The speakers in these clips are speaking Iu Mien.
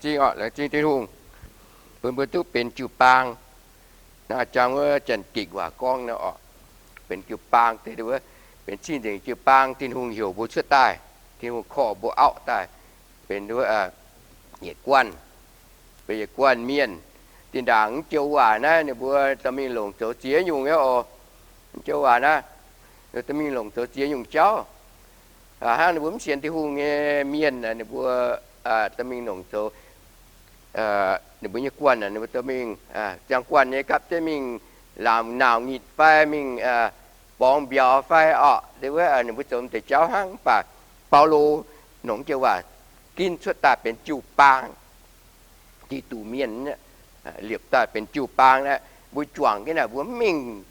zingh oc, laengz zingh Tin-Hungh bun mbuo duqv benx jiu-baang. Naaiv jang wuov Janx-Gikc waac gorngv naaiv oc, benx jiu-baang, benx cing-nzengc jiu-baang. Tin-Hungh heuc mbuo cuotv daaih, Tin-Hungh korv mbuo auv daaih benx yietc guanh, benx yietc guanh mienh. Zinh ndaangc mv joux waac naaiv ninh mbuo dorh mingh longc zoux ziex nyungc nyei oc. Mv joux waac naaiv dorh mingh longc zoux ziex nyungc jauv. Hnangv ninh mbuo mv sienx Tin-Hungh nyei mienh, ninh mbuo dorh mingh longc zoux ninh mbuo nyei guanh, ninh mbuo dorh mingh ziangh guanh nyei gapv jienv mingh laangz nauz ngitc fai mingh borngz mbiauz fai oc, ninh mbuo zoux m'deix jauv hnangv. Mv baac Baulo longc joux waac ginv cuotv daaih benx jiu-baang. Giduc mienh liepc daaih benx jiu-baang aqv. Mbuo juangc jienv naaic mbuo mv mingh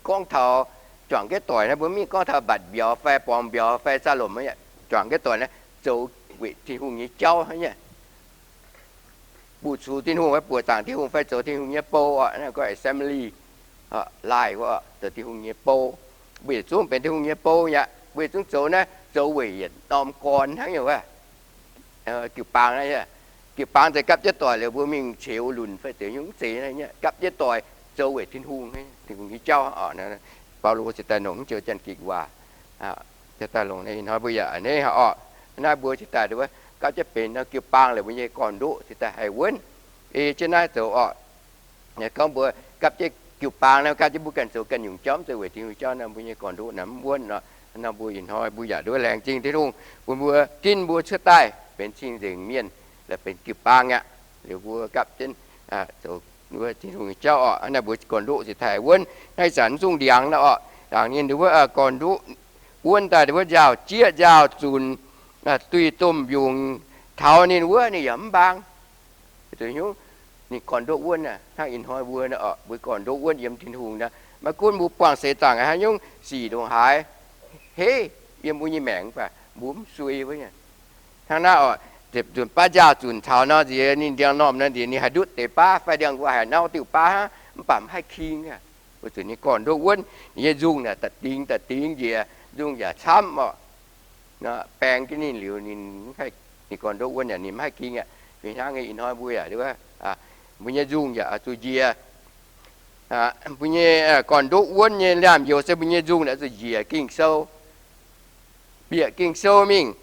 gorngv taux, juangc jienv doic naaiv mbuo mv mingh gorngv taux mbatc mbiauz fai borngz mbiauz fai saa lomc, juangc jienv doic naaiv zoux weic Tin-Hungh nyei jauv hnangv nyei. Mbuoqc zuqc Tin-Hungh fai buoqc zaangc Tin-Hungh fai zoux Tin-Hungh nyei bou oc, naaiv gorngv assembly, laaih zoux Tin-Hungh nyei bou. Mbuo yietc zungv benx Tin-Hungh nyei bou aqv. Mbuo yietc zungv zoux naaiv zoux weic yietc norm gorn hnangv nyei wuov. Jiu-baang, jiu-baang zeiz gapv jienv doic liuz mbuo mingh ceux lunc fai zeiz nyungc zeiz, gapv jienv doic zoux weic Tin-Hungh, Tin-Hungh nyei jauv. Baulo cingx daaih longc mv joux Janx-Gikc waac, cingx daaih longc ih hnoi mbuo yaac a'hneiv oc. Naaiv mbuo cingx daaih gapv jienv benx norm jiu-baang liuz mbuo nyei gorn-ndoqv cingx daaih haih wuonv. Ei jienv naaiv zoux oc. Gorngv mbuo gapv jienv jiu-baang naaiv, gapv jienv mbuo ganh zoux ganh nyungc jauv, mv zeiz weic Tin-Hungh jauv nor, mbuo nyei gorn-ndoqv naaiv mv wuonv nor. Nor mbuo ih hnoi mbuo yaac nduov laengz zingh Tin-Hungh bun mbuo ginv mbuo cuotv daaih benx cing-nzengc mienh, benx jiu-baang aqv. Liuz mbuo gapv jienv zoux wuov Tin-Hungh nyei jauv oc. Naaiv mbuo gorn-ndoqv cingx daaih haih wuonv. Naaiv zanc zungh ndiangx naaiv oc, ndaangc ninh wuov gorn-ndoqv wuonv daaih wuov nziaaux-jieqv nziaaux-zunc, duih domh mbiungc taux ninh wuov ninh yaac mv mbaang. Zuqc nyungc ninh gorn-ndoqv wuonv hnangv ih hnoi mbuo, mbuo gorn-ndoqv wuonv yiem Tin-Hungh naaiv. Maiv gunv mbuo buangh seix zaangc haaix nyungc sic ndongc haaix, heiv, yiem mbuo nyei maengc mv baac mbuo mv suei wuov. Hnangv naaiv oc, ziepc nzunc baav nziaaux-zunc taux nor nziex ninh ndiangx-normh nor nziex ninh haih ndutv deix baav fai ndiangx-nquaah haih nauv diuh baav hnangv, mv baac mv haih king aqv. Weic zuqc ninh gorn-ndoqv wuonv, ninh nyei nzungh naaic da'dingx da'dingx njiec, nzungh yaac camv oc. Baeng jienv ninh liuz ninh, ninh gorn-ndoqv wuonv yaac ninh mv haih king aqv. Fih hnangv ih hnoi mbuo yaac, mbuo nyei nzungh yaac zuqc njiec. Mbuo nyei gorn-ndoqv wuonv nyei naamh nyouz se mbuo nyei nzungh naaic zuqc njiec Ging-Sou. Bieqc Ging-Sou mingh,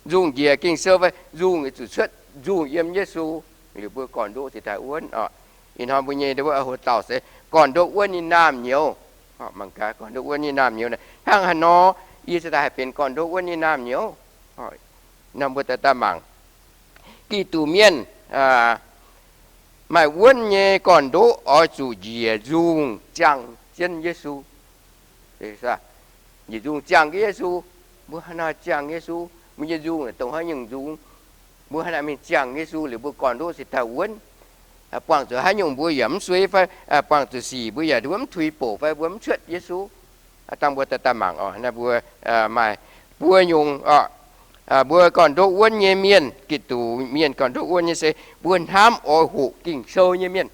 nzungh njiec Ging-Sou fai nzungh zuqc cuotv nzungh yiem Yesu, liuz mbuo gorn-ndoqv cingx daaih wuonv oc. Ih hnoi mbuo nyei wuov hlo dauh se gorn-ndoqv wuonv nyei naamh nyouz. Mangc gaax gorn-ndoqv wuonv nyei naamh nyouz naaic hnangv haaix nor, yie cingx daaih haih benx gorn-ndoqv wuonv nyei naamh nyouz. Nor mbuo daaih daaih mangc. Giduc mienh maaih wuonv nyei gorn-ndoqv oix zuqc njiec nzungh ziangh jienv Yesu. Njiec nzungh ziangh jienv Yesu. Mbuo haaix nor ziangh Yesu? Mbuo nyei nzungh dongh haaix nyungc nzungh? Mbuo haaix nor mingh ziangh Yesu liuz mbuo gorn-ndoqv cingx daaih wuonv? Buangh zuqc haaix nyungc mbuo yaac mv suei fai buangh zuqc sic mbuo yaac nduov mv tuix bouc fai mbuo mv cuotv Yesu? Dangh mbuo daaih daaih mangc oc. Naaiv mbuo maaih buo nyungc oc. Mbuo gorn-ndoqv wuonv nyei mienh, Giduc mienh gorn-ndoqv wuonv nyei se mbuo hnamv oix hoqc Ging-Sou nyei mienh,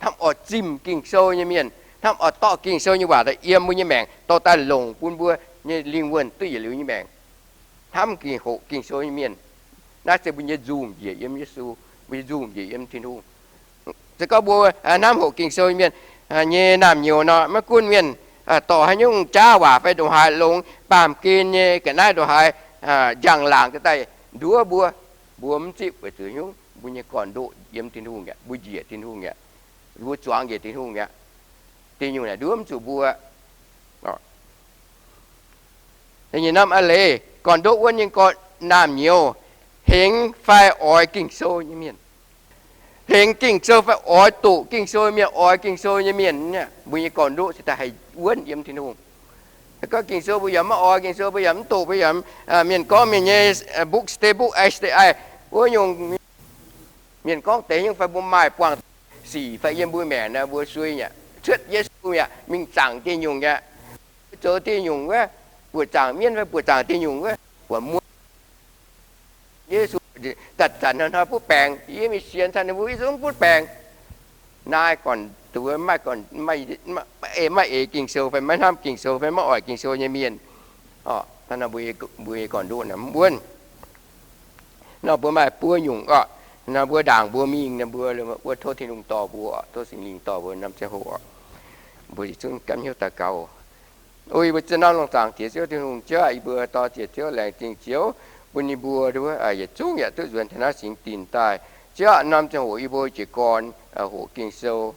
hnamv oix zimh Ging-Sou nyei mienh, hnamv oix dorh Ging-Sou nyei waac daaih yiem mbuo nyei maengc, dorh daaih longc bun mbuo nyei lingh wuonh duqv yietc liuz nyei maengc. Hnamv ging hoqc Ging-Sou nyei mienh, naaiv se mbuo nyei nzungh njiec yiem Yesu, mbuo nyei nzungh njiec yiem Tin-Hungh. Se gorngv mbuo hnamv hoqc Ging-Sou nyei mienh, nyei naamh nyouz nor, maiv gunv mienh dorh haaix nyungc jaav waac fai ndongc haaix longx baamh gen nyei ga'naaiv ndongc haaix njang-laangc daaih nduov mbuo, mbuo mv zipv weic zuqc nyungc mbuo nyei gorn-ndoqv yiem Tin-Hungh aqv, mbuo njiec Tin-Hungh aqv, mbuo zuangx njiec Tin-Hungh aqv. Dingh nyungc naaic nduov mv zuqc mbuo. Nyei norm a'leiz gorn-ndoqv wuonv nyei gorn naamh nyouz hengx fai oix Ging-Sou nyei mienh. Hengx Ging-Sou fai oix doqc Ging-Sou nyei mienh, oix Ging-Sou nyei mienh, mbuo nyei gorn-ndoqv cingx daaih haih wuonv yiem Tin-Hungh. Gorngv Ging-Sou mbuo yaac maiv oix, Ging-Sou mbuo yaac mv doqc, mbuo yaac mienh gorngv mienh nyei book, stay book, S T I, wuov nyungc mienh gorngv deix nyungc fai mbuo maaih buangh sic fai yiem mbuo maengc naaic mbuo suei aqv, cuotv Yesu aqv, mingh zaangc diuh nyungc aqv, zoux diuh nyungc wuov, buoqc zaangc mienv fai buoqc zaangc diuh nyungc wuov, buatc muonh Yesu, zanc-zanc hnoi-hnoi butv baengc, yie mingh sienx caux ninh mbuo, yie zungv butv baengc. Naaiv gorn-ndoqv, maiv eix Ging-Sou fai maiv hnamv Ging-Sou fai maiv oix Ging-Sou nyei mienh, mbuo nyei gorn-ndoqv naaic mv wuonv. Nor mbuo maaih buo nyungc oc. Nor mbuo ndaangc mbuo mingh nor mbuo wuov tov Tin-Hungh dorh mbuo, tov Singx Lingh dorh mbuo norm ziangh hoc, mbuo yietc zungv gapv hnyouv daux gaux. O yie mbuo ziex norm lungh zaangc Diex Ziouv Tin-Hungh, Ziouv aah, yie mbuo dor-ziec Ziouv, laengz zingh Ziouv bun yie mbuo yietc zungv yaac duqv nzuonx taux naaiv singx dinc daaih. Ziouv aah, norm ziangh hoc yie mbuo jiez gorn hoqc Ging-Sou,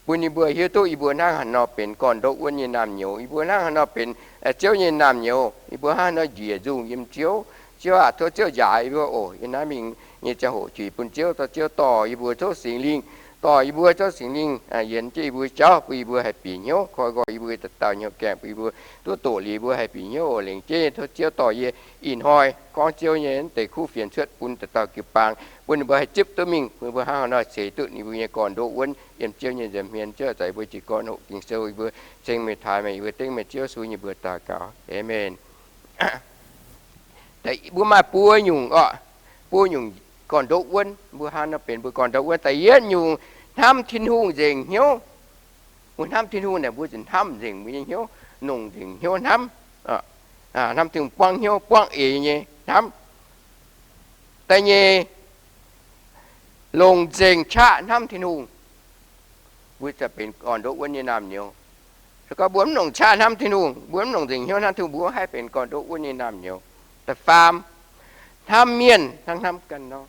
bun yie mbuo hiuv duqv yie mbuo hnangv haaix nor benx gorn-ndoqv wuonv nyei naamh nyouz, yie mbuo hnangv haaix nor benx Ziouv nyei naamh nyouz, yie mbuo hnangv haaix nor njiec nzungh yiem Ziouv. Ziouv aah, tov Ziouv njaaux yie mbuo oc. Yiem naaiv mingh nyei ziangh hoc juic bun Ziouv, tov Ziouv dorh yie mbuo, tov Singx Lingh dorh yie mbuo, tov Singx Lingh yienx jienv yie mbuo jauv, bun yie mbuo haih bieqc hnyouv, koi nqoi yie mbuo dauh dauh hnyouv gaengh, bun yie mbuo duqv doqc liuz yie mbuo haih bieqc hnyouv oc. Lengc jeiv nyei tov Ziouv dorh yie ih hnoi gorngv Ziouv nyei deix kuv fienx cuotv bun dauh dauh jiu-baang, bun ninh mbuo haih zipv duqv mingh, bun ninh mbuo hnangv haaix nor ceix duqv ninh mbuo nyei gorn-ndoqv wuonv yiem Ziouv nyei nza'hmien. Ziouv aah, zai yie mbuo jiez gorn hoqc Ging-Sou, yie mbuo ceng meih, taaih meih, yie mbuo dengv meih Ziouv Yesu nyei mbuox daux gaux. Aamen. Mbuo maaih buo nyungc oc, buo nyungc gorn-ndoqv wuonv. Mbuo hnangv haaix nor benx mbuo gorn-ndoqv wuonv? Da'yietv nyungc, hnamv Tin-Hungh nzengc hnyouv. Mbuo hnamv Tin-Hungh naaic mbuo zuqc hnamv nzengc mbuo nyei hnyouv, longc nzengc hnyouv hnamv. Hnamv Tin-Hungh buangv hnyouv buangv eix nyei hnamv. Da'nyeic, longc nzengc qaqv hnamv Tin-Hungh, mbuo ziouc benx gorn-ndoqv wuonv nyei naamh nyouz. Se gorngv mbuo mv longc qaqv hnamv Tin-Hungh, mbuo mv longc nzengc hnyouv hnamv Tin-Hungh, mbuo haih benx gorn-ndoqv wuonv nyei naamh nyouz. Da'faam, hnamv mienh hnangv hnamv ganh nor.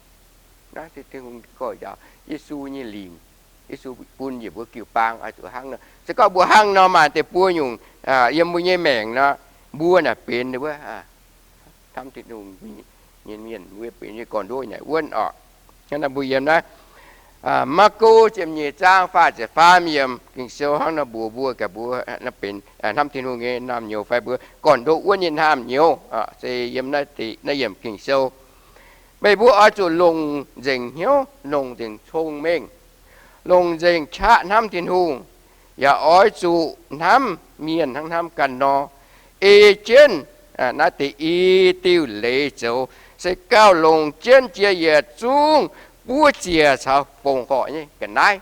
Naaiv se Tin-Hungh gorx-youz, Yesu nyei lingc. Yesu bun yietc mbuo jiu-baang oix zuqc hnangv nor. Se gorngv mbuo hnangv nor maaih deix buo nyungc yiem mbuo nyei maengc nor, mbuo naaic benx wuov hnamv Tin-Hungh nyei mienh, mbuo benx nyei gorn-ndoqv naaic wuonv oc. Hnangv naaiv mbuo yiem naaiv Maako ziepc nyeic zaang faah ziepc faam yiemc, Ging-Sou hnangv nor mbuox mbuo, gaax mbuo benx hnamv Tin-Hungh nyei naamh nyouz fai mbuo gorn-ndoqv wuonv nyei naamh nyouz, se yiem naaiv yiemc Ging-Sou. Meih mbuo oix zuqc longc nzengc hnyouv, longc nzengc cong-mengh, longc nzengc qaqv hnamv Tin-Hungh, yaac oix zuqc hnamv mienh hnangv hnamv ganh nor. Ei jienv naaiv deix i diuh leiz zoux, se gauh longc jienv jiex yietc zungv buov ziec caux fongc horc nyei ga'naaiv.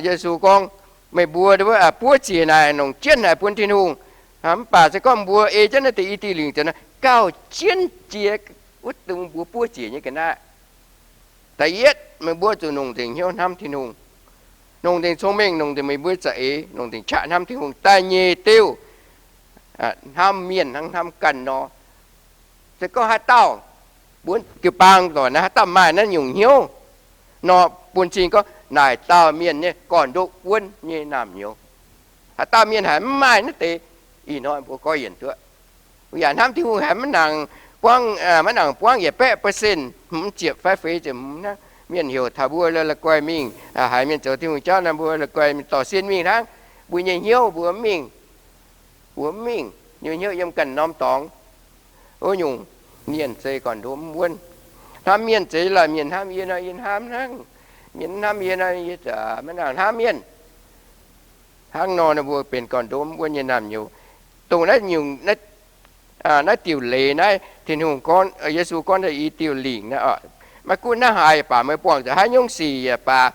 Yesu gorngv, meih mbuo buov ziec naaic longc jienv haic bun Tin-Hungh. Mv baac se gorngv mbuo ei jienv naaiv deix i diuh lingc zoux nor, gauh jienv jiex wuov dongh mbuo buov ziec nyei ga'naaiv. Da'yietv, meih mbuo zuqc longc nzengc hnyouv hnamv Tin-Hungh, longc nzengc cong-mengh, longc nzengc meih mbuo za'eix, longc nzengc qaqv hnamv Tin-Hungh. Da'nyeic diuh, hnamv mienh hnangv hnamv ganh nor. Se gorngv haaix dauh, mbuo jiu-baang doic naaiv, haaix dauh maaih naaiv nyungc hnyouv nor, bun cing gorngv naaic dauh mienh nyei gorn-ndoqv wuonv nyei naamh nyouz. Haaix dauh mienh haiz mv maaih naaiv deix, ih hnoi mbuo gorngv yienc duqv. Yaac hnamv Tin-Hungh haiz maiv nangc buangv, maiv nangc buangv yietc baeqv percent, hmz ziepc fai feix ziepc hmz hnangv. Mienh heuc taux mbuo la'guaih mingh, haiz mienh zoux Tin-Hungh jauv nor, mbuo la'guaih mingh dorh sin mingh hnangv. Mbuo nyei hnyouv mbuo mv mingh. Mbuo mv mingh, nyei hnyouv yiem ganh norm dorngx. Wuov nyungc, mienh se gorn-ndoqv mv wuonv. Hnamv mienh zeiz lorqc, mienh hnamv yie nor, yie hnamv hnangv. Mienh mv hnamv yie nor, yie za'gengh maiv nangc hnamv mienh. Hnangv nor, mbuo benx gorn-ndoqv mv wuonv nyei naamh nyouz. Dongh naaiv nyungc, naaiv diuh leiz naaiv, Tin-Hungh gorngv, Yesu gorngv daaih i diuh lingc naaiv, maiv gunv hnangv haaix yaac baac, meih buangh zuqc haaix nyungc sic yaac baac,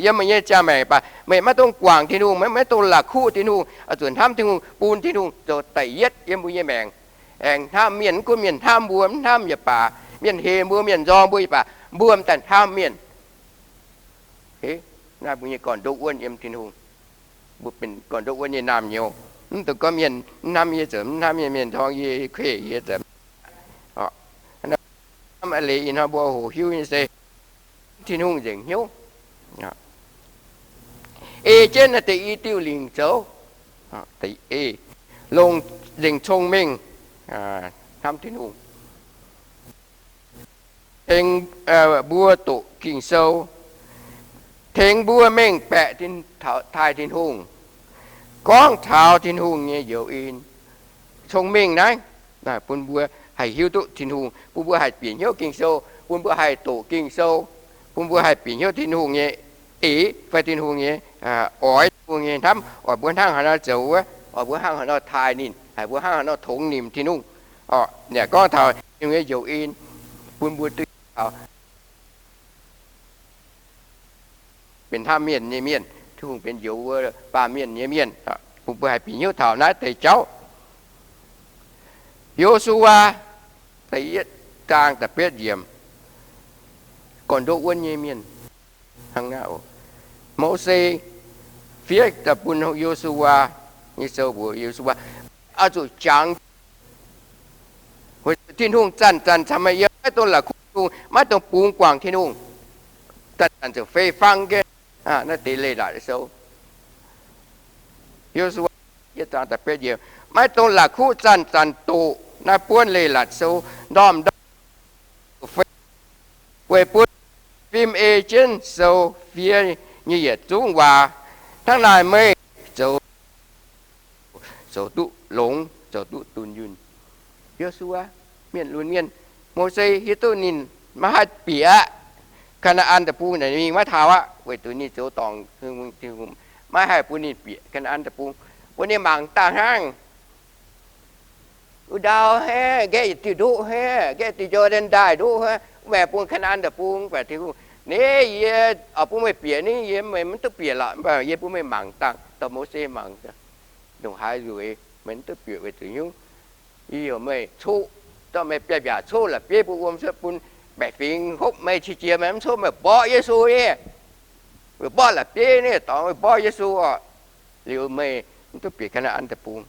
yiem meih nyei ziangh maengc baac, meih maiv dungx guangc Tin-Hungh, maiv, maiv dungx la'kuqv Tin-Hungh, oix zuqc hnamv Tin-Hungh, bun Tin-Hungh zoux da'yietv yiem mbuo nyei maengc. Aengx hnamv mienh, mv gunv mienh hnamv mbuo, mv hnamv yaac baac, mienh hemx mbuo, mienh nzorng mbuo yaac baac, mbuo m'daaih hnamv mienh. Naaiv mbuo nyei gorn-ndoqv wuonv yiem Tin-Hungh. Mbuo benx gorn-ndoqv wuonv nyei naamh nyouz. Mv dungx gorngv mienh mv hnamv yie, zoux mv hnamv yie, mienh nzorng yie, kueh yie, zoux hnamv a'leiz. Ih hnoi mbuo hoqc hiuv nyei se Tin-Hungh nzengc hnyouv, ei jienv naaiv deix i diuh lingc zoux. Longc nzengc cong-mengh hnamv Tin-Hungh. Tengx mbuo doqc Ging-Sou, tengx mbuo mengh baeqc taaih Tin-Hungh, gorngv taux Tin-Hungh nyei njoux en. Cong-mengh naaiv bun mbuo haih hiuv duqv Tin-Hungh, bun mbuo haih bieqc hnyouv Ging-Sou, bun mbuo haih doqc Ging-Sou, bun mbuo haih bieqc hnyouv Tin-Hungh nyei eix fai Tin-Hungh nyei oix, Tin-Hungh nyei hnamv oix mbuo hnangv haaix nor zoux wuov, oix mbuo hnangv haaix nor taaih ninh, haih mbuo hnangv haaix nor tongx nimc Tin-Hungh. Yaac gorngv taux Tin-Hungh nyei njoux en, bun mbuo duqv taux benx hnamv mienh nyei mienh, Tin-Hungh benx njoux wuov baamh mienh nyei mienh, bun mbuo haih bieqc hnyouv taux naaiv deix jauv. Yo^su^waa, da'yietv zaang da'betv yiemc, gorn-ndoqv wuonv nyei mienh hnangv naaiv oc. Mose fiev daaih bun Yo^su^waa nyei sou mbuox Yo^su^waa, oix zuqc jangx Tin-Hungh zanc-zanc caux meih yiem, maiv dungx la'kuqv Tin-Hungh, maiv dungx bungx guangc Tin-Hungh. Zanc-zanc ziouc fei fang jienv naaiv deix leiz-latc sou. Yo^su^waa, maiv dungx la'kuqv zanc-zanc doqc naaiv buonv leiz-latc sou, ndorm-ndorm fei, weic bun fim ei jienv sou fiev nyei yietc zungv waac. Hnangv naaic meih zoux, zoux duqv longx, zoux duqv dunh yunh. Yo^su^waa, mienh lunx mienh, Mose hiuv duqv ninh maiv haih bieqc aqv. Kaa^naa^an Deic-Bung naaic mingh maiv taux aqv, weic zuqc ninh zoux dorngc, maiv haih bun ninh bieqc Kaa^naa^an Deic-Bung, bun ninh mangc daaih hnangv. Wuov ndau hnangv, nqaeqv yietc diuh ndoqv hnangv, nqaeqv diuh Jor^ndaen Ndaaih ndoqv hnangv, mv baac bun Kaa^naa^an Deic-Bung. Mv baac Tin-Hungh, Naaiv yie oix bun meih bieqc ni, yie meih mv duqv bieqc lorqc, mv baac yie bun meih mangc dangh, dorh Mose mangc. Ndongc haaix nzueic meih mv duqv bieqc weic zuqc nyungc, yie heuc meih coqv, dorh meih biaav-mbiaac coqv la'bieiv bun wuom cuotv bun baeqc fingx hopv meih qiex jiez, meih mv coqv, meih mborqv Yesu ni, meih mborqv la'bieiv ni, dorngx meih mborqv Yesu oc. Liuz meih mv duqv bieqc Kaa^naa^an Deic-Bung.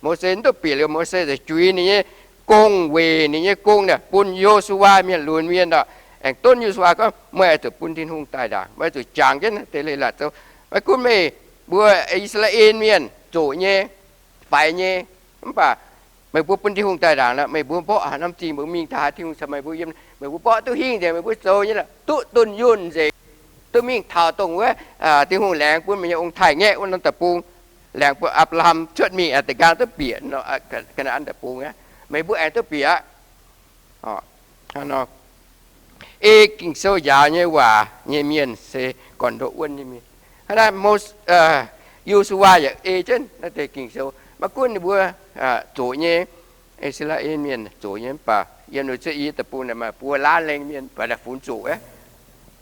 Mose mv duqv bieqc liuz, Mose ziouc juix ninh nyei gong, weic ninh nyei gong naaic bun Yo^su^waa mienh lunx mienh oc. Aengx donv Yo^su^waa gorngv, meih oix zuqc bun Tin-Hungh daaih ndaangc, meih oix zuqc jangx jienv naaiv deix leiz-latc zoux. Maiv gunv meih mbuo I^saa^laa^en Mienh zoqc nyei, faix nyei, mv baac meih mbuo bun Tin-Hungh daaih ndaangc nor, meih mbuo mborqv haaix norm zingh mbuo mingh taux haaix, Tin-Hungh caux meih mbuo yiem. Meih mbuo mborqv duqv hingh nzengc, meih mbuo zoux nyei lorqc, duqv dunh yunh nzengc, duqv mingh taux dongh wuov Tin-Hungh laengz bun meih nyei ong-taaix-ngaeqv wuov norm deic-bung, laengz bun Apc^laa^ham cuotv mingh aqv, da'nqaang duqv bieqc Kaa^naa^an Deic-Bung aqv. Meih mbuo aengx duqv bieqc aqv. Ei Ging-Sou njaaux nyei waac nyei mienh se gorn-ndoqv wuonv nyei mienh. Hnangv naaiv, Yo^su^waa yaac ei jienv naaiv deix Ging-Sou. Maiv gunv ninh mbuo zoqc nyei, I^saa^laa^en Mienh zoqc nyei, mv baac yiem Ziouv I^yipv Deic-Bung naaic maaih buo laanh lengh mienh baac naaic funx zoqc aqv.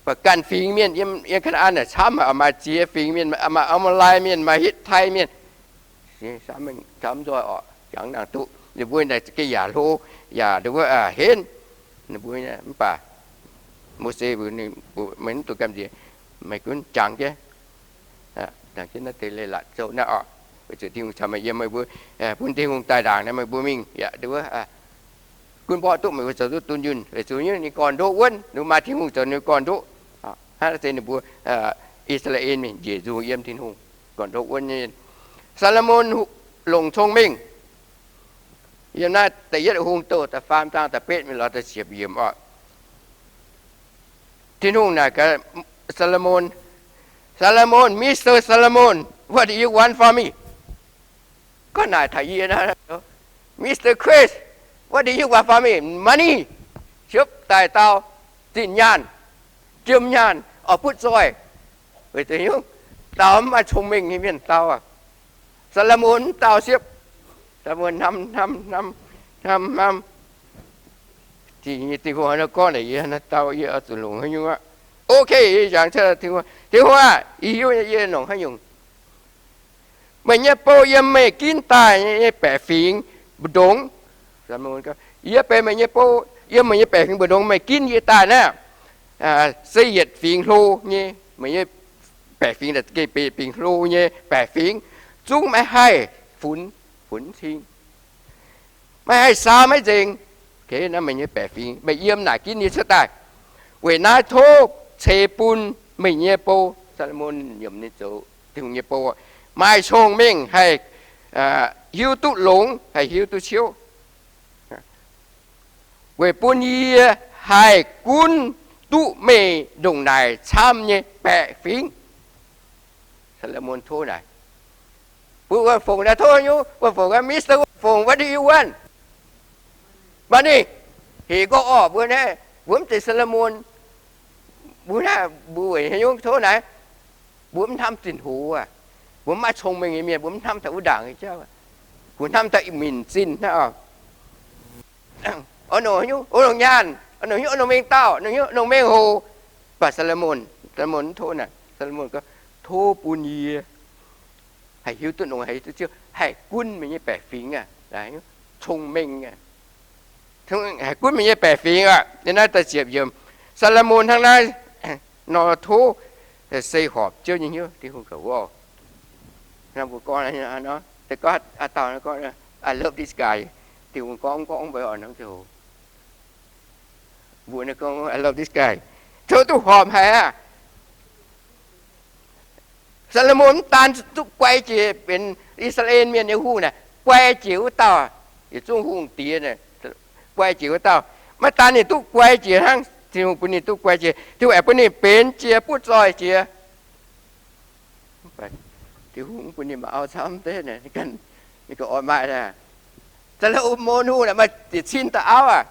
Baac ganh fingx mienh yiem Kaa^naa^an naaic camv, maaih ziex fingx mienh, maaih Aa^maa^lai Mienh, maaih Hitv^tai Mienh, camv nzoih oc, jangx nangc duqv. Ninh mbuo naaic za'gengh yaac hlo, yaac nduov henv ninh mbuo, mv baac Mose mbuox ninh, meih mv dungx gamh nziex, meih gunv jangx jienv, jangx jienv naaiv deix leiz-latc zoux naaiv oc. Weic zuqc Tin-Hungh caux meih yiem, meih mbuo bun Tin-Hungh daaih ndaangc naaiv, meih mbuo mingh yaac nduov gunv mborqv duqv, meih mbuo zoux duqv dunh yunh. Weic zuqc nyungc ninh gorn-ndoqv wuonv, ninh maaih Tin-Hungh zoux ninh gorn-ndoqv. Hnangv naaiv se ninh mbuo I^saa^laa^en Mienh njiec nzungh yiem Tin-Hungh, gorn-ndoqv wuonv nyei. Saa^lo^morn longc cong-mengh. Yiem naaiv Da'yietv Hungh Doh da'faam zaang da'betv mingh lorz da'ziepc yiemc oc. Tin-Hungh naaic gaax Saa^lo^morn, Saa^lo^morn, Mister Saa^lo^morn, what do you want from me? Gorngv naaic taux yie naaiv, Mister Chris, what do you want from me? Money, siepv, daaih dau, zinh nyaanh, jiem nyaanh, oix butv zoih. Weic zuqc nyungc, dau mv maaih cong-mengh nyei mienh dau aqv. Saa^lo^morn mv dau siepv. Saa^lo^morn hnamv hnamv hnamv hnamv hnamv, Tin-Hungh haaix nor gorngv naaic yie naaiv dau, yie oix zuqc longc haaix nyungc aqv. Ok, yie jangx cuotv, Tin-Hungh, Tin-Hungh aah, yie hiuv nyei yie longc haaix nyungc. Meih nyei bou yiem meih ginv daaih nyei baeqc fingx mbu'ndongx. Yie benx meih nyei bou, yiem meih nyei baeqc fingx mbu'ndongx meih ginv yie daaih naaiv, se yietc fingx hlo nyei, meih nyei baeqc fingx, baeqc fingx hlo nyei baeqc fingx, zungv maiv haih funx, funx cing, maiv haih saau maiv nzengc. Naaiv meih nyei baeqc fingx, meih yiem naaic ginv yie cuotv daaih. Weic naaiv tov ceix bun meih nyei bou, Saa^lo^morn nyiemc ninh zoux Tin-Hungh nyei bou, maaih cong-mengh, haih hiuv duqv longx, haih hiuv duqv ciouv, weic bun yie haih gunv duqv meih ndongc naaic camv nyei baeqc fingx. Saa^lo^morn tov naaic, mbuo wuov fongc naaiv tov nyungc, wuov fongc, Mister wuov fongc, what do you want? Money. Hec gorngv orqc, mbuo naaiv, mbuo mv zeiz Saa^lo^morn. Mbuo naaiv, mbuo weic haaix nyungc tov naaiv? Mbuo mv hnamv zinh hoz aac. Mbuo mv maaih cong-mengh nyei mienh, mbuo mv hnamv taux wuov ndaangc nyei jauv. Mbuo hnamv taux minc zinh hnangv oc. Oix nongc haaix nyungc? Oix nongc nyaanh, oix nongc haaix nyungc? Oix nongc mengh dauh, nongc haaix nyungc? Nongc mengh hoc. Mv baac Saa^lo^morn, Saa^lo^morn mv tov naaic. Saa^lo^morn gorngv, tov bun yie haih hiuv duqv longx, haih hiuv duqv ciouv, haih gunv meih nyei baeqc fingx aac, cong-mengh aac. Haiz gunv meih nyei baeqc fingx aqv. Yiem naaiv da'ziepc yiemc, Saa^lo^morn hnangv naaiv nor tov se horpc Ziouv nyei hnyouv. Tin-Hungh gorngv, mbuo gorngv, gorngv, I love this guy. Tin-Hungh gorngv, gorngv mbuo oix norm ziouc, mbuo gorngv, I love this guy. Tov duqv horpc haic aqv. Saa^lo^morn mv daan duqv guai jiex benx I^saa^laa^en Mienh nyei hungh naaic, guai jiex wuov dauh, yietc zungv hungh diex, guai jiex wuov dauh. Maiv daan ninh duqv guai jiex hnangv, Tin-Hungh bun ninh duqv guai jiex, Tin-Hungh aengx bun ninh benx jiex butv zoih jiex. Tin-Hungh mv bun ninh maaih auv camv deix, ninh ganh oix maaih. Saa^lo^morn hungh maaih ziepc cin dauh auv aqv.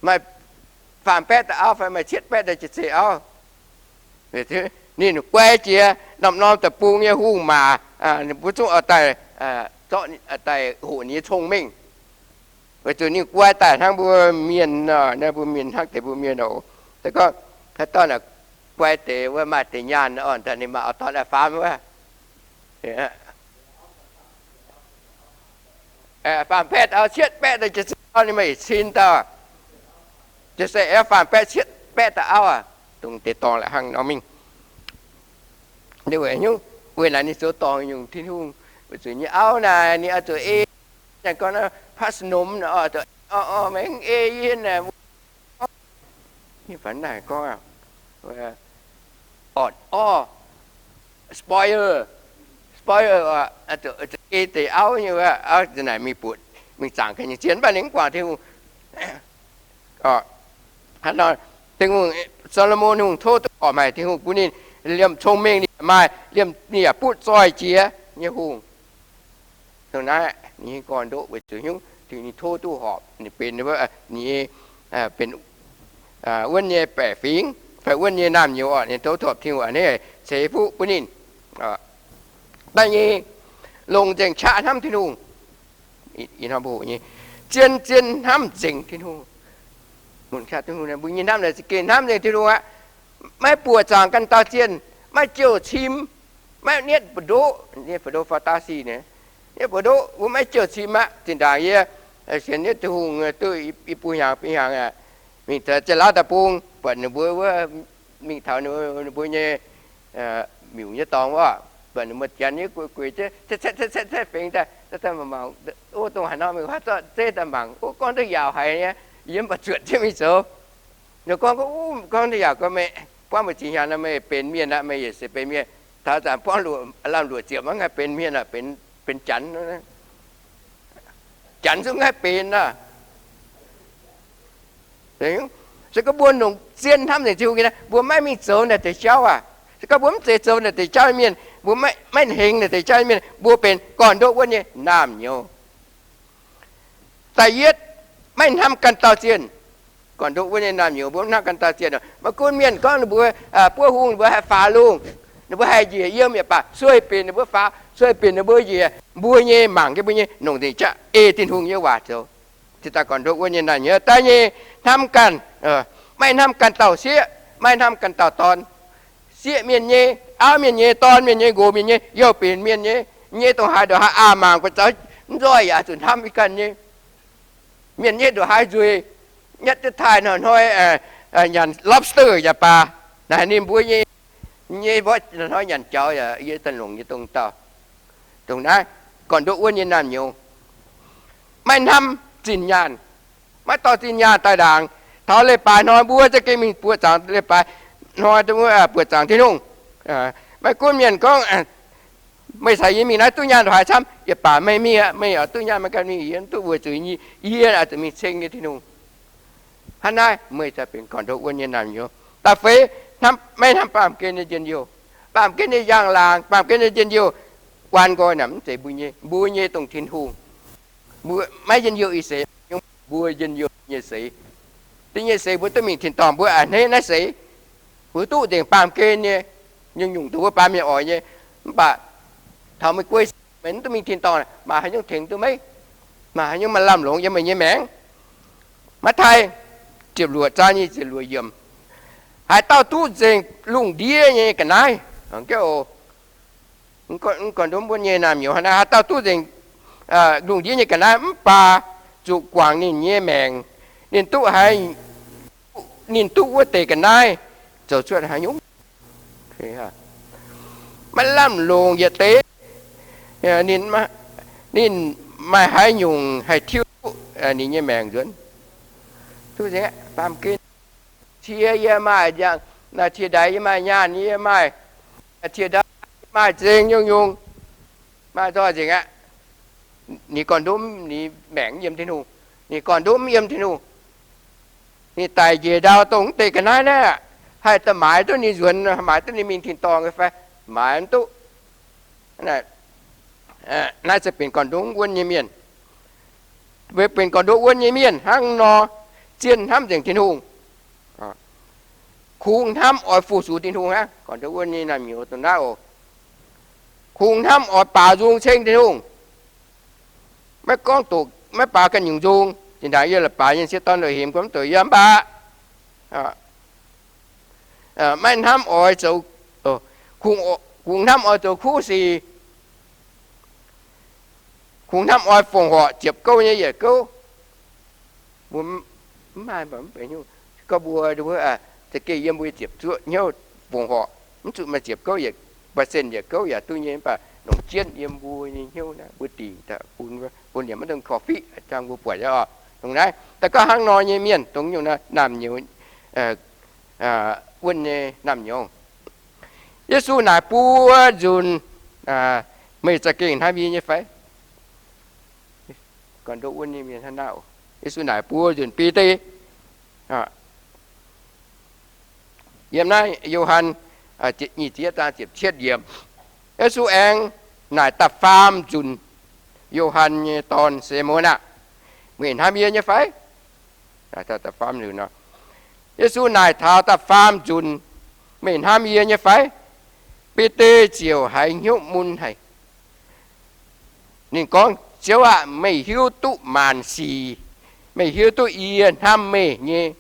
Maaih faam baeqv dauh auv fai maaih cietv baeqv dauh jiex zeiv auv. Ninh guai jiex norm-norm deic-bung nyei hungh maac, ninh mbuo zungv oix daaih zorqv, daaih hoqc ninh nyei cong-mengh. Weic zuqc ninh guai daaih hnangv mbuo mienh, mbuo mienh hnangv deix mbuo mienh oc. Se gorngv haaix dauh guai deix wuov maaih deix nyaanh, ninh maaih auv-dorn faam wuov, faam baeqv dauh auv, cietv baeqv dauh jiex zeiv auv, ninh maaih yietc cin dauh, jiex zeiv auv, faam baeqv cietv baeqv dauh auv, dongh deix dorngx la'hangh nor mingh. Weic naaic ninh zoux dorngc nyungc Tin-Hungh, weic zuqc nyei auv naaic ninh oix zuqc ei, gorngv พระสนม naaic, meih mv ei yie naaic, gorngv orqc, orqc, spoil, spoil, ei deix auv nyei, auv naaic mingh buatc mingh zaangc ganh nyei zien, mv baac ninh mv guangc Tin-Hungh. Hnangv nor, Tin-Hungh, Saa^lo^morn hungh tov duqv horpc haic, Tin-Hungh bun ninh liemh cong-mengh ninh yaac maaih, liemh ninh yaac butv zoih jiex nyei hungh. Dongh naaiv ninh gorn-ndoqv weic zuqc hnyouv, ninh tov duqv horpc ninh benx, ninh nyei, benx wuonv nyei baeqc fingx fai wuonv nyei naamh nyouz oc. Ninh tov horpc Tin-Hungh a'hneiv ceix fuqv bun ninh. Da'nyeic, longc nzengc qaqv hnamv Tin-Hungh. Zien-zien hnamv nzengc Tin-Hungh. Mbuo nyei hnamv naaic za'gengh hnamv nzengc Tin-Hungh aqv. Maiv buoqc zaangc ganh dauh zienh, maiv jouh cim, maiv nietv buoz-ndoqv, nietv buoz-ndoqv, แฟนตาซี naaic, nietv buoz-ndoqv, mbuo maiv jouh cim aqv. Zinh ndaangc yie sienx nietv Tin-Hungh duqv i buo hnyangx, i hnyangx aqv, mingh taux Ziex Laauv Deic-Bung, buatc ninh mbuo wuov, mingh taux ninh mbuo nyei miuc nyei dorngx wuov, buatc ninh mbuo janx nyei gueix gueix, caeqv caeqv fengx daaih, mangc, o, dongh haaix nor meih haaix zorqv zeiv daaih mangc, o, gorngv duqv yaauc haic nyei, yie mv baac zuotc jienv mingh zoux. Ninh gorngv, gorngv duqv yaauc, gorngv meih buangv mbu'ziex hnyangx nor meih benx mienh aqv, meih yietc seix benx mienh. Taux zanc buangv lamh luoqc ziepc mv haih benx mienh aqv, benx janx. Janx zungv haih benx aqv. Se gorngv mbuo longc zien hnamv nzengc Tin-Hungh nyei, mbuo maiv mingh zoux naaic deix jauv aac, se gorngv mbuo mv zeiz zoux naaic deix jauv mienh, mbuo maiv hengx naaic deix jauv mienh, mbuo benx gorn-ndoqv wuonv nyei naamh nyouz. Da'yietv, maiv hnamv ganh dauh zienh. Gorn-ndoqv wuonv nyei naamh nyouz mbuo mv hnamv ganh dauh zienh. Maiv gunv mienh gorngv ninh mbuo buov hung, ninh mbuo haih faaux lungh, ninh mbuo haih njiec yiem, yaac baac sueih binc ninh mbuo faaux, sueih binc ninh mbuo njiec, mbuo nyei mangc jienv mbuo nyei longc nzengc jaqv ei Tin-Hungh nyei waac zoux. Cingx daaih gorn-ndoqv wuonv nyei naamh nyouz. Da'nyeic, hnamv ganh, maiv hnamv ganh dauh sieqv, maiv hnamv ganh dauh dorn. Sieqv mienh nyei, auv mienh nyei, dorn mienh nyei, nqox mienh nyei, youh binc mienh nyei, nyei dongh haaix ndongc haaix aac, mangc buatc zaux mv nzoih yaac zuqc hnamv mingh ganh nyei. Mienh nyei ndongc haaix nzueic, nyatv jienv taaih hnoi-hnoi nyanc lobster yaac baac, naaic ninh mbuo nyei, nyei mborqv hnoi-hnoi nyanc jaux yaac yie daaih longc nyei dongh dauh. Dongh naaiv gorn-ndoqv wuonv nyei naamh nyouz. Maiv hnamv zinh nyaanh, maiv dorh zinh nyaanh daaih ndaangc. Taux leiz-baaix hnoi mbuo za'gengh mingh buoqc zaangc, leiz-baaix hnoi buoqc zaangc Tin-Hungh. Maiv gunv mienh gorngv, meih caux yie mingh naaiv duqv nyaanh ndongc haaix camv, yaac baac meih mingh aqv, meih oix duqv nyaanh meih ganh mingh, yie mv duqv, weic zuqc yie oix zuqc mingh ceng nyei Tin-Hungh. Hnangv naaiv meih cingx benx gorn-ndoqv wuonv nyei naamh nyouz. Da'feix, maiv hnamv baamh gen nyei njien-youh. Baamh gen nyei njang-laangc, baamh gen nyei njien-youh, guaan nqoi naaic mv zeiz mbuo nyei. Mbuo nyei dongh Tin-Hungh. Mbuo maiv njien-youh ih seix, mbuo njien-youh nyei seix. Da'nyeic seix mbuo duqv mingh tin-dorngh, mbuo a'hneiv naaiv seix. Mbuo duqv nzengc baamh gen nyei, nyungc-nyungc dongh mbuo baamh mienh oix nyei. Mv baac taux meih guei, meih mv duqv mingh tin-dorngh, maaih haaix nyungc tengx duqv meih? Maaih haaix nyungc maaih lamh longx yiem meih nyei maengc? Matv^tai ziepc luoqc zaang nyic ziepc luoqc yiemc. Haaix dauh duqv nzengc lungh ndiev nyei ga'naaiv, gorngv wuov nyei naamh nyouz, haaix dauh duqv nzengc lungh ndiev nyei ga'naaiv mv baac zuqc guangc ninh nyei maengc. Ninh duqv haiz, ninh duqv wuov deix ga'naaiv zoux cuotv haaix nyungc? Maiv lamh longc yietc deix. Ninh, ninh maaih haaix nyungc haih tiuv duqv ninh nyei maengc nzuonx? Duqv nzengc aqv. Baamh gen cie yie maaih, cie ndaix yie maaih, nyaanh yie maaih, cie ndaix yie maaih, zeng nyungc-nyungc, maaih nzoih nzengc aqv. Ninh gorn-ndoqv ninh maengc yiem Tin-Hungh. Ninh gorn-ndoqv mv yiem Tin-Hungh. Ninh daic njiec ndau dongh mv deix ga'naaiv naaiv, haih da'maaiz duqv ninh nzuonx, maaiz duqv ninh mingh tin-dorngh fai? Maaiz mv duqv. Naaiv se benx gorn-ndoqv wuonv nyei mienh. Benx gorn-ndoqv wuonv nyei mienh hnangv nor, zien hnamv nzengc Tin-Hungh, kungx hnamv oix fu-sux Tin-Hungh aqv. Gorn-ndoqv wuonv nyei naamh nyouz dongh naaiv oc. Kungx hnamv oix baaux nzung ceng Tin-Hungh. Maiv gorngv doqc, maiv baaux ganh nyungc nzung. Zinh ndaangc yie la'baaux nyei sieqv dorn la'hemx gorngv mv doqc yie mv baac maiv hnamv oix zoux, kungx hnamv oix zoux kuv sic, kungx hnamv oix fongc horc ziepc gouv nyei yietc gouv. Mbuo mv maaih mv benx nyungc. Gorngv mbuo za'gengh yiem mbuo ziepc zuoqv hnyouv fongc horc, mv zuqc maaih ziepc gouv yietc percent yietc gouv yaac duqv nyei, mv baac longc jienv yiem mbuo nyei hnyouv naaiv mbuo dingc daaih bun, bun yaac maiv dungx korv-fiqv aqv. Mbuo buatc nyei oc, dongh naaiv daaih gorngv hnangv nor nyei mienh, dongh nyungc naamh nyouz, wuonv nyei naamh nyouz. Yesu naaic buo nzunc, Meih za'gengh hnamv yie nyei fai? Gorn-ndoqv wuonv nyei mienh hnangv naaiv. Yesu naaic buo nzunc Bide. Yiem naaiv Yo^han nyic ziepc yietv zaang ziepc cietv yiemc, Yesu aengx naaic da'faam nzunc Yo^han nyei dorn, Simon aah! Meih hnamv yie nyei fai? Yesu naaic taux da'faam nzunc, Meih hnamv yie nyei fai? Bide ziouc haiz hnyouv mun haic. Ninh gorngv, Ziouv aah! Meih hiuv duqv maanc sic. Meih hiuv duqv yie hnamv meih nyei.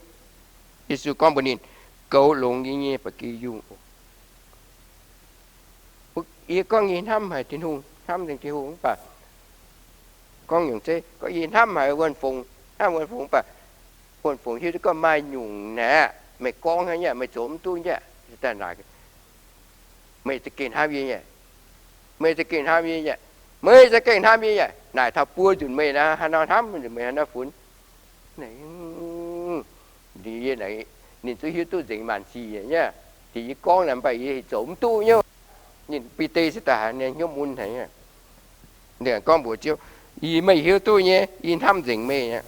Yesu gorngv mbuox ninh, Goux longx yie nyei ba'gi yungh oc. Yie gorngv yie hnamv haic Tin-Hungh, hnamv nzengc Tin-Hungh mv baac gorngv nyungc zeiv gorngv yie hnamv haic wuonh fongx, hnamv wuonh fongx mv baac wuonh fongx hiuv duqv gorngv maaih nyungc naaic, meih gorngv hnangv nyei, meih zoux mv duqv nyei, daaih naaic, Meih za'gengh hnamv yie nyei? Meih za'gengh hnamv yie nyei? Meih za'gengh hnamv yie nyei? Naaic taux buo nzunc meih naaic, haaix nor hnamv nzunc meih haaix nor funx? Ninh zuqc hiuv duqv nzengc maanc sic nyei. Dingc yie gorngv naaic mv baac yie zoux mv duqv nyei. Ninh Bide se daaih haiz hnyouv mun haic. Ninh gorngv mbuox Ziouv, Yie, meih hiuv duqv nyei, yie hnamv nzengc meih.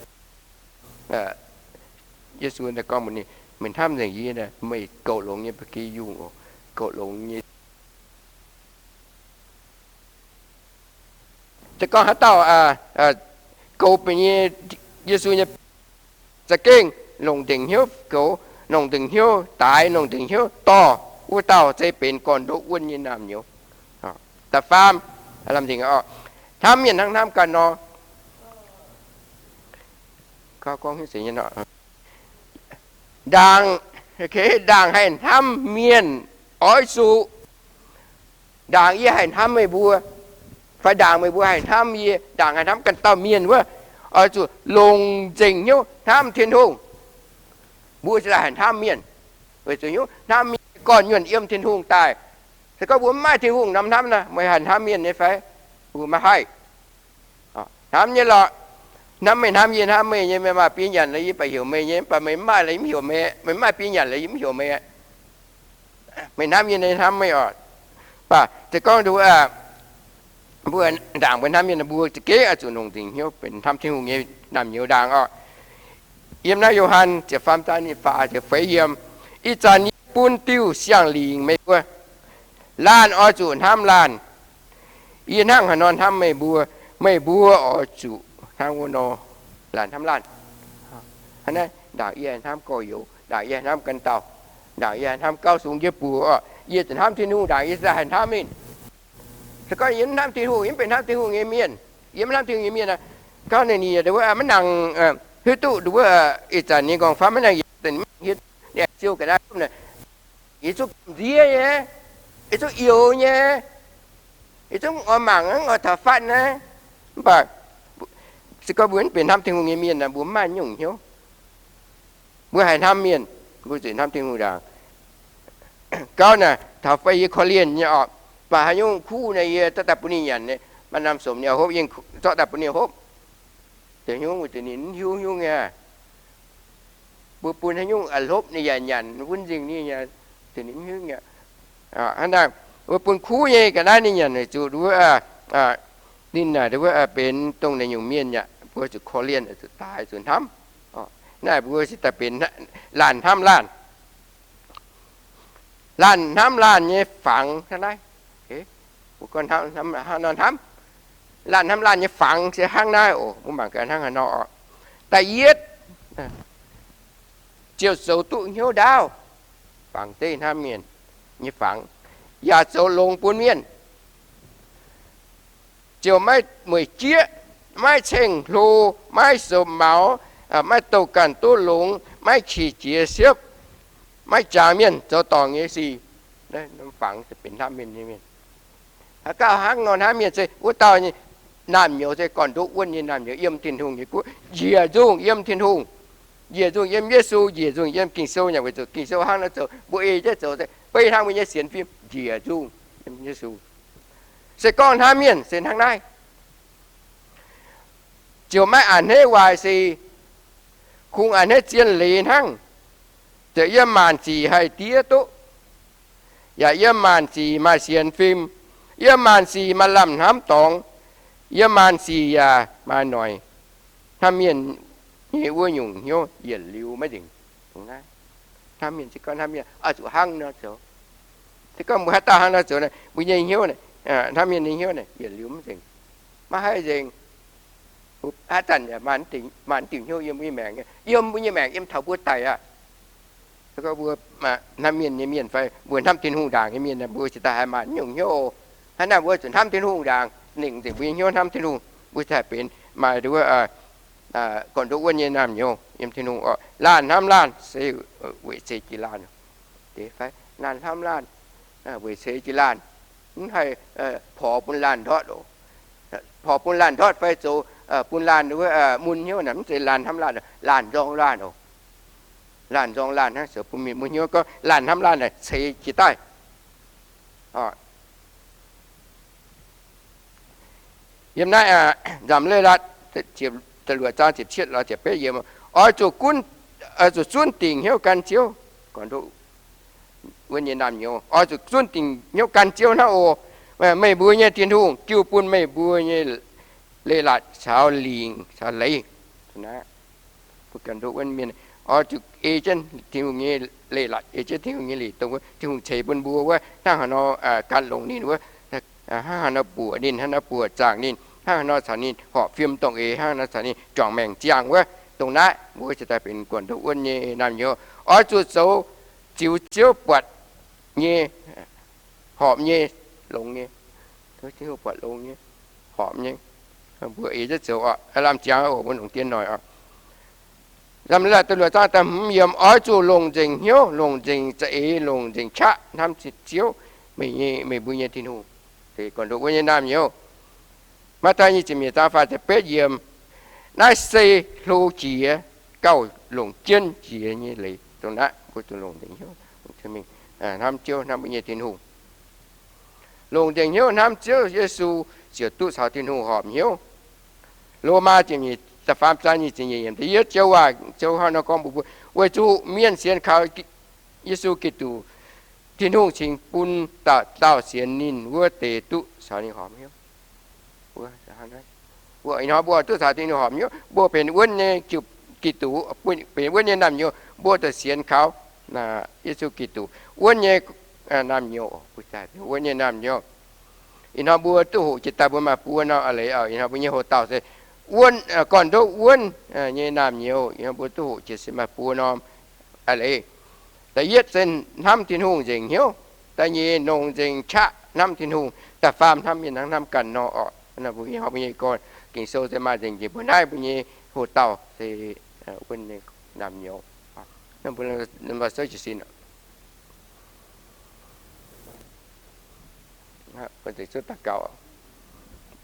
Yesu gorngv mbuox ninh, Meih hnamv nzengc yie, meih goux longx nyei ba'gi yungh oc. Goux longx nyei. Se gorngv haaix dauh goux benx nyei Yesu nyei, za'gengh longc nzengc hnyouv goux, longc nzengc hnyouv daaix, longc nzengc hnyouv dorh, wuov dauh se benx gorn-ndoqv wuonv nyei naamh nyouz. Da'faam, hnamv mienh hnangv hnamv ganh nor. Ndaangc, ndaangc haih hnamv mienh oix zuqc, ndaangc yie haih hnamv meih mbuo, fai ndaangc meih mbuo haih hnamv yie, ndaangc haih hnamv ganh dauh mienh wuov, oix zuqc longc nzengc hnyouv hnamv Tin-Hungh. Mbuo ziouc haih hnamv mienh. Weic zuqc hnyouv hnamv mienh gorn-nyuonh yiem Tin-Hungh daaih. Se gorngv mbuo mv maaih Tin-Hungh norm hnamv nor, meih haih hnamv mienh nyei fai? Mbuo maiv haih. Hnamv nyei lorqc. Hnamv meih hnamv yie, hnamv meih nyei, meih maaih biei nyanc lorqc yie baac heuc meih nyei, mv baac meih mv maaih lorqc yie mv heuc meih, meih mv maaih biei nyanc lorqc yie mv heuc meih. Meih hnamv yie, yie hnamv meih oc. Mv baac se gorngv nduov, mbuo ndaangc mbuo hnamv mienh, mbuo za'gengh oix zuqc longc nzengc hnyouv benx hnamv Tin-Hungh nyei naamh nyouz ndaangc oc. Yiem naaiv Yo^han ziepc faam zaang ninh faah ziepc feix yiem, Ih zanc yie bun diuh siang-lingc meih mbuo, laanh oix zuqc hnamv laanh, yie hnangv haaix nor hnamv meih mbuo, meih mbuo oix zuqc hnangv wuov nor laanh hnamv laanh. Hnangv naaiv, ndaangc yie haih hnamv gorx-youz, ndaangc yie haih hnamv ganh dauh, ndaangc yie haih hnamv gauh sung jienv buoz oc, yie zuqc hnamv Tin-Hungh ndaangc yie se haih hnamv ninh. Se gorngv yie mv hnamv Tin-Hungh, yie mv benx hnamv Tin-Hungh nyei mienh. Yie mv hnamv Tin-Hungh nyei mienh, gorngv ninh wuov maiv nangc hiuv duqv nduov, ih zanc ninh nqorngv-famv maiv nangc, yie siou ga'naaiv, yie zungv gamh nziev nyei, yie zungv youx nyei, yie zungv oix mangc, oix taux fatv naaiv. Mv baac Se gorngv mbuo mv benx hnamv Tin-Hungh nyei mienh naaic, mbuo mv maaih nyungc hnyouv. Mbuo haiz hnamv mienh, mbuo zuqc hnamv Tin-Hungh ndaangc. Gauv naaic taux fai yie korv-lienh nyei orqc, baac haaix nyungc kuv naaic yie zorqv daaih bun ninh nyanc, maaih norm somc ninh hopv, yie zorqv daaih bun ninh hopv. Deix nyungc weic zuqc ninh mv hiuv nyungc aqv. Mbuo bun haaix nyungc hlopv ninh yaac nyanc, mv bun nzingh ninh, ninh mv hiuv aqv. Hnangv naaic, mbuo bun kuv nyei ga'naaiv ninh nyanc weic zuqc wuov, ninh naaic wuov benx dongh naaiv nyungc mienh aqv, mbuo zuqc korv-lienh, zuqc daaih, zuqc hnamv. Naaiv mbuo se daaih benx laanh hnamv laanh. Laanh hnamv laanh nyei fangx hnangv naaiv. Mbuo gorngv hnamv, hnamv, hnamv, laanh hnamv laanh nyei fangx se hnangv naaiv oc. Mbuo mangc gaax hnangv haaix nor oc. Da'yietv, ziouc zoux duqv hnyouv ndaauv, fangx zeiv hnamv mienh nyei fangx, yaac zoux longx bun mienh, ziouc maiv mueic jieqv, maiv ceng-hlo, maiv sou maux, maiv douh ganh duqv longx, maiv qiex jiez siepv, maiv jangx mienh zoux dorngc nyei sic. Fangx benx hnamv mienh nyei mienh. Haaix gauh hnangv nor hnamv mienh se wuov dauh nyei naamh nyouz se gorn-ndoqv wuonv nyei naamh nyouz yiem Tin-Hungh nyei guoqv, njiec nzungh yiem Tin-Hungh, njiec nzungh yiem Yesu, njiec nzungh yiem Ging-Sou, nyanc weic zuqc Ging-Sou hnangv naaiv zoux, mbuo ei jienv zoux se beiv hnangv mbuo nyei sienx fim njiec nzungh yiem Yesu. Se gorngv hnamv mienh se hnangv naaiv, ziouc maiv a'hneiv waaic sic, kungx a'hneiv zien leiz hnangv, ziouc yiem maanc sic haih diev duqv, yaac yiem maanc sic maaih sienx fim, yiem maanc sic maaih lamh hnamv dorngx, yiem maanc sic yaac maaih noic. Hnamv mienh nyei wuov nyungc hnyouv yietc liuz maiv nzengc. Hnamv mienh se gorngv hnamv mienh oix zuqc hnangv nor zoux. Se gorngv mbuo haaix dauh hnangv nor zoux, mbuo nyei hnyouv, hnamv mienh nyei hnyouv naaic yietc liuz maiv nzengc, maiv haih nzengc. Haaix zanc maaih diuc hnyouv yiem mbuo nyei maengc, yiem mbuo nyei maengc yiem taux mbuo daic aqv. Mbuo hnamv mienh nyei mienh fai mbuo hnamv Tin-Hungh ndaangc nyei mienh, mbuo ziouc daaih haiz maaih nyungc hnyouv. Hnangv naaic mbuo zuqc hnamv Tin-Hungh ndaangc, nengc nzengc mbuo nyei hnyouv hnamv Tin-Hungh, mbuo ziouc benx maaih wuov gorn-ndoqv wuonv nyei naamh nyouz yiem Tin-Hungh oc. Laanh hnamv laanh se weic ceix jiez laanh. Laanh hnamv laanh weic ceix jiez laanh, mv haih porx bun laanh ndortv oc. Porx bun laanh ndortv fai zoux bun laanh wuov mun hnyouv naaic, mv zeiz laanh hnamv laanh, laanh nzorng laanh oc. Laanh nzorng laanh hnangv, zoux bun mienh mun hnyouv gorngv laanh hnamv laanh naaic ceix jiez daaih. Yiem naaiv nzamc Leiz-Latc da'luoqc zaang ziepc cietv lorz ziepc betv yiemc, oix zuqc gunv, oix zuqc zunv dingc hnyouv gan Ziouv. Gorn-ndoqv wuonv nyei naamh nyouz oix zuqc zunv dingc hnyouv gan Ziouv hnangv oc. Meih mbuo nyei Tin-Hungh jiu bun meih mbuo nyei leiz-latc caux lingc caux leiz. Mbuo gorn-ndoqv wuonv mienh oix zuqc ei jienv Tin-Hungh nyei leiz-latc, ei jienv Tin-Hungh nyei leiz, dongh wuov Tin-Hungh ceix bun mbuo wuov, hnangv haaix nor gan longx ninh wuov, hnangv haaix nor buoqc ninh, hnangv haaix nor buoqc zaangc ninh, hnangv haaix nor caux ninh horpc fim dongh eix, hnangv haaix nor caux ninh juangc maengc ziangh wuov, dongh naaiv mbuo ziouc daaih benx gorn-ndoqv wuonv nyei naamh nyouz. Oix zuqc zoux ziux Ziouv buatc nyei, horpc nyei, longx nyei. Tin-Hungh buatc longx nyei, horpc nyei. Mbuo ei jienv zoux oc, lamh ziangx oc, mbuo longc dien noic oc. Lamh Leiz-Latc da'luoqc zaang da'hmz yiemc, oix zuqc longc nzengc hnyouv, longc nzengc za'eix, longc nzengc qaqv hnamv Ziouv, meih, meih mbuo nyei Tin-Hungh. Se gorn-ndoqv wuonv nyei naamh nyouz. Matv^taai nyic ziepc nyeic zaang faah ziepc betv yiemc, naaiv se hlo jiex gauh longc jienv jiex nyei leiz. Dongh naaiv mbuo zuqc longc nzengc hnyouv, longc mingh hnamv Ziouv, hnamv mbuo nyei Tin-Hungh. Longc nzengc hnyouv hnamv Ziouv Yesu ziouc duqv caux Tin-Hungh horpc hnyouv. Lomaa ziepc nyeic, da'faam zaang nyic ziepc nyeic yiemc, da'yietv joux waac, joux hnangv nor gorngv mbuox mbuo, weic zuqc mienh sienx kaux Yesu Giduc, Tin-Hungh cingx bun dauh dauh sienx ninh wuov deix duqv caux ninh horpc hnyouv. Ih hnoi mbuo duqv caux Tin-Hungh horpc hnyouv, mbuo benx wuonv nyei Giduc, benx wuonv nyei naamh nyouz, mbuo zuqc sienx kaux Yesu Giduc wuonv nyei naamh nyouz, wuonv nyei naamh nyouz. Ih hnoi mbuo duqv hoqc jiex daaih mbuo maaih buo norm a'leiz oc. Ih hnoi mbuo nyei hoc dauh se wuonv, gorn-ndoqv wuonv nyei naamh nyouz. Ih hnoi mbuo duqv hoqc jiex se maaih buo norm a'leiz. Da'yietv se hnamv Tin-Hungh nzengc hnyouv. Da'nyeic, longc nzengc qaqv hnamv Tin-Hungh. Da'faam, hnamv mienh hnangv hnamv ganh nor oc. Mbuo nyei, mbuo nyei gorn Ging-Sou se maaih nzengc njiec mbuo naaiv mbuo nyei hoc dauh se wuonv nyei naamh nyouz.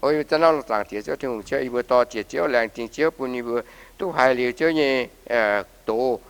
Yie mbuo za'gengh zaangc Diex Ziouv Tin-Hungh, Ziouv, yie mbuo dorh jiex Ziouv, laengz zingh Ziouv bun yie mbuo duqv haiz liuz Ziouv nyei doz.